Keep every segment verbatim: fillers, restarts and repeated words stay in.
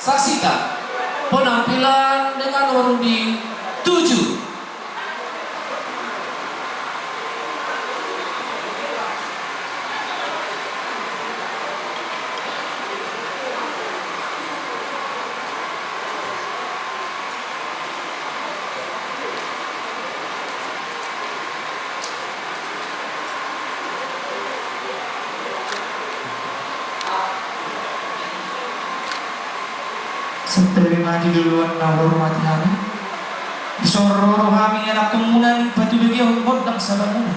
Saksikan penampilan dengan nomor undi tujuh. Santabi ma di loloan na huhormati hami. Dison ro rohami ni anakkonmuna, patubegehon gondang sabamuna.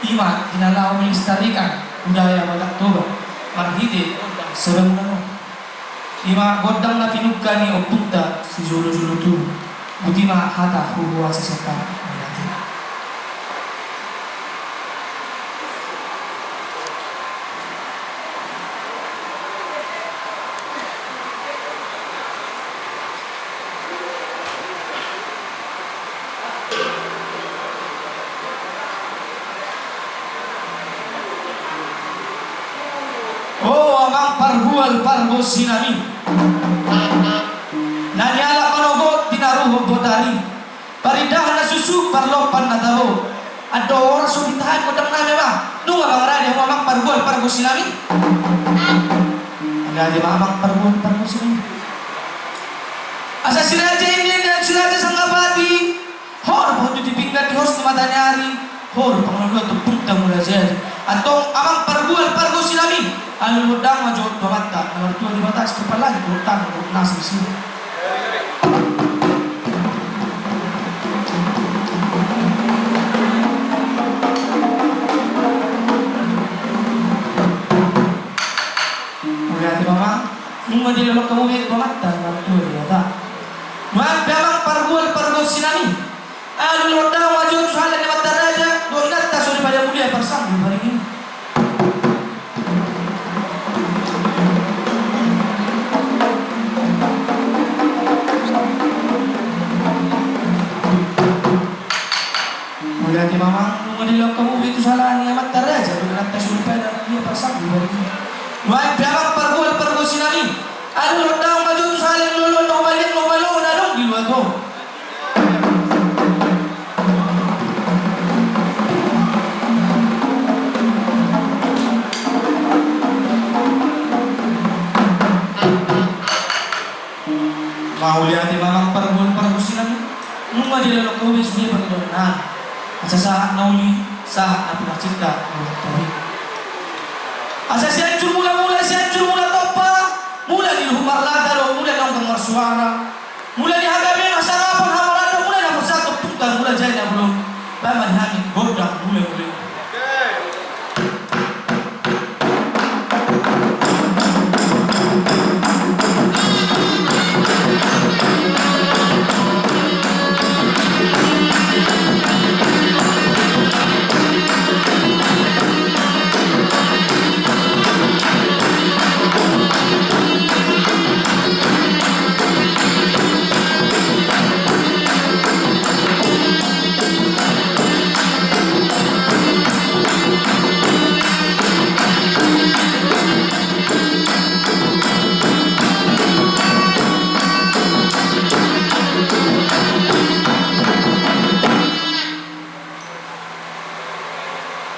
I ma di na laho melestarikan budaya Batak Toba marhite gondang sabamuna on. I ma gondang na pinungka ni ompunta sijolojolo tubu. Boti ma hata huhuasa saka melihat. O amang pargual pargonsi nami, na nialap manogot di na ruhut botari, parindahan na suksuk, parlompan na tabo. Andorang so ditahan gondang nami ma, nunga mangarade hamu amang pargual pargonsi nami. Mauliate ma amang pargual pargonsi nami. Asa si raja ende, si raja Sangkapati, ho do pahutu di pinggan, di hos ni mataniari, ho do pangalualuan tu ompunta Mulajadi. Antong amang pargual pargonsi nami, alualuhon damang ma jo tu Amanta na martua Debata, sitopang langit dohot tano dohot na sirsir. Mauliate ma amang, nunga dilehon hamu be tu Amanta na martua Debata. Nuaeng pe amang pargual pargonsi nami, alualuhon damang ma jo tu sahala ni amanta raja dohot inanta soripada Mulia Parsanggu Paringgi. Mauliate ma amang, nunga dilehon hamu be tu sahala ni amanta raja dohot inanta soripada Mulia Parsanggu Paringgi. Nuaeng pe amang pargual pargonsi nami, alualuhon damang ma jo tu sahala ni loloan na humaliang na humaloho na adong di luat on. Mauliate ma amang pargual pargonsi nami, nunga dilehon hamu be sude pangidoan nami. Asa sahat na uli, sahat na pinarsinta. Asa Sianjur Mula, Mula Sianjur, Mula Tompa, mula ni luhut marlata dohot mula ni onggang marsuara, mula ni hagabeon, hasangapon, hamoraon dohot mula na porsat tu ompunta Mulajadi na bolon. Bahen ma di hami gondang mula mula.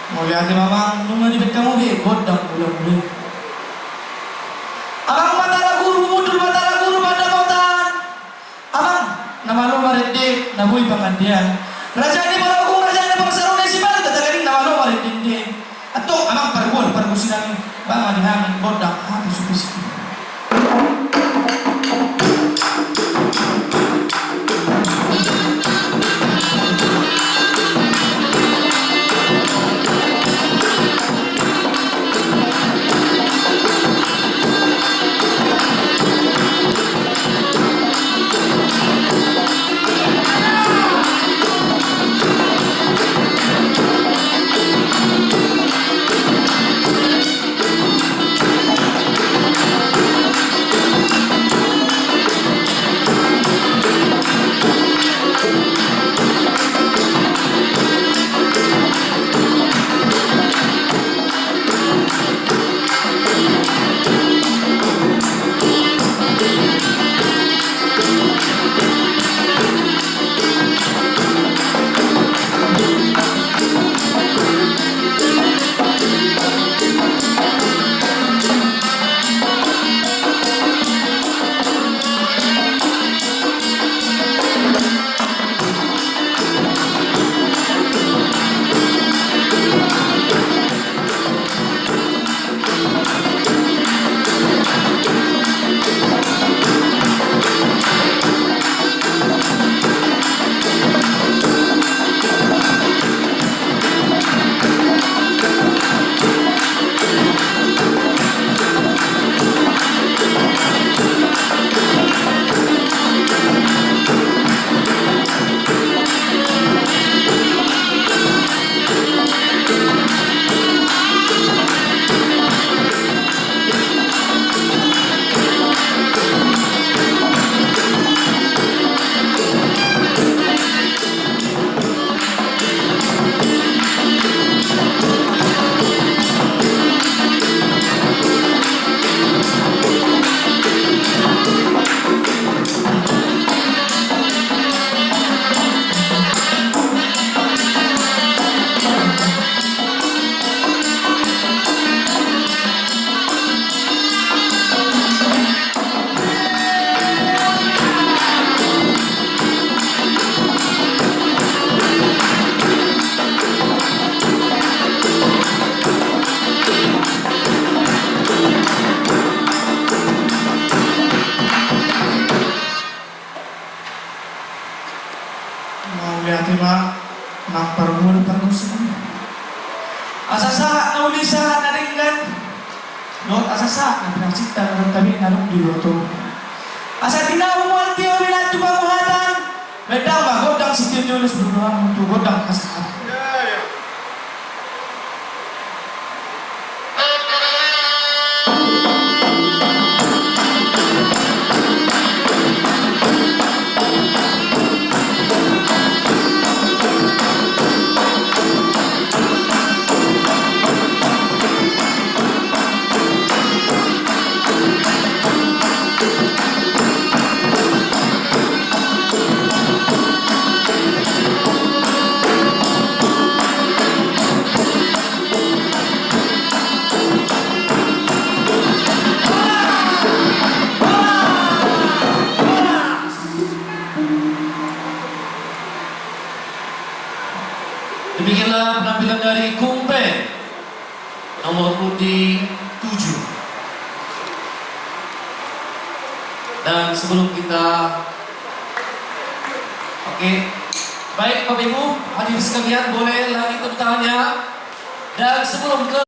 Mauliate ma amang, nunga dibahen hamu be gondang mula mula. Amang Batara Guru, hundul Batara Guru pandapotan. Amang na malo marende, na boi pangandean. Raja ni Parungkung, raja ni Parsaruna, Simanjuntak Taganing, na malo marende ende. Antong amang pargual pargonsi nami, bahen ma di hami gondang hata supisiki. Mamparmul parmusikan. Asa sahat na uli, sahat na denggan, dohot asa sahat na pinarsinta na dohot tabe na adong di luat on. Asa tinahu mual tio milat tu pamuhatan. Mendang ma gondang si Tio Julius Bruno tu gondang hasahatan. Demikianlah penampilan dari Kung Pen nomor undi tujuh. Dan sebelum kita, oke, baik Bapak Ibu hadirin sekalian, boleh lagi tepuk tangannya. Dan sebelum ke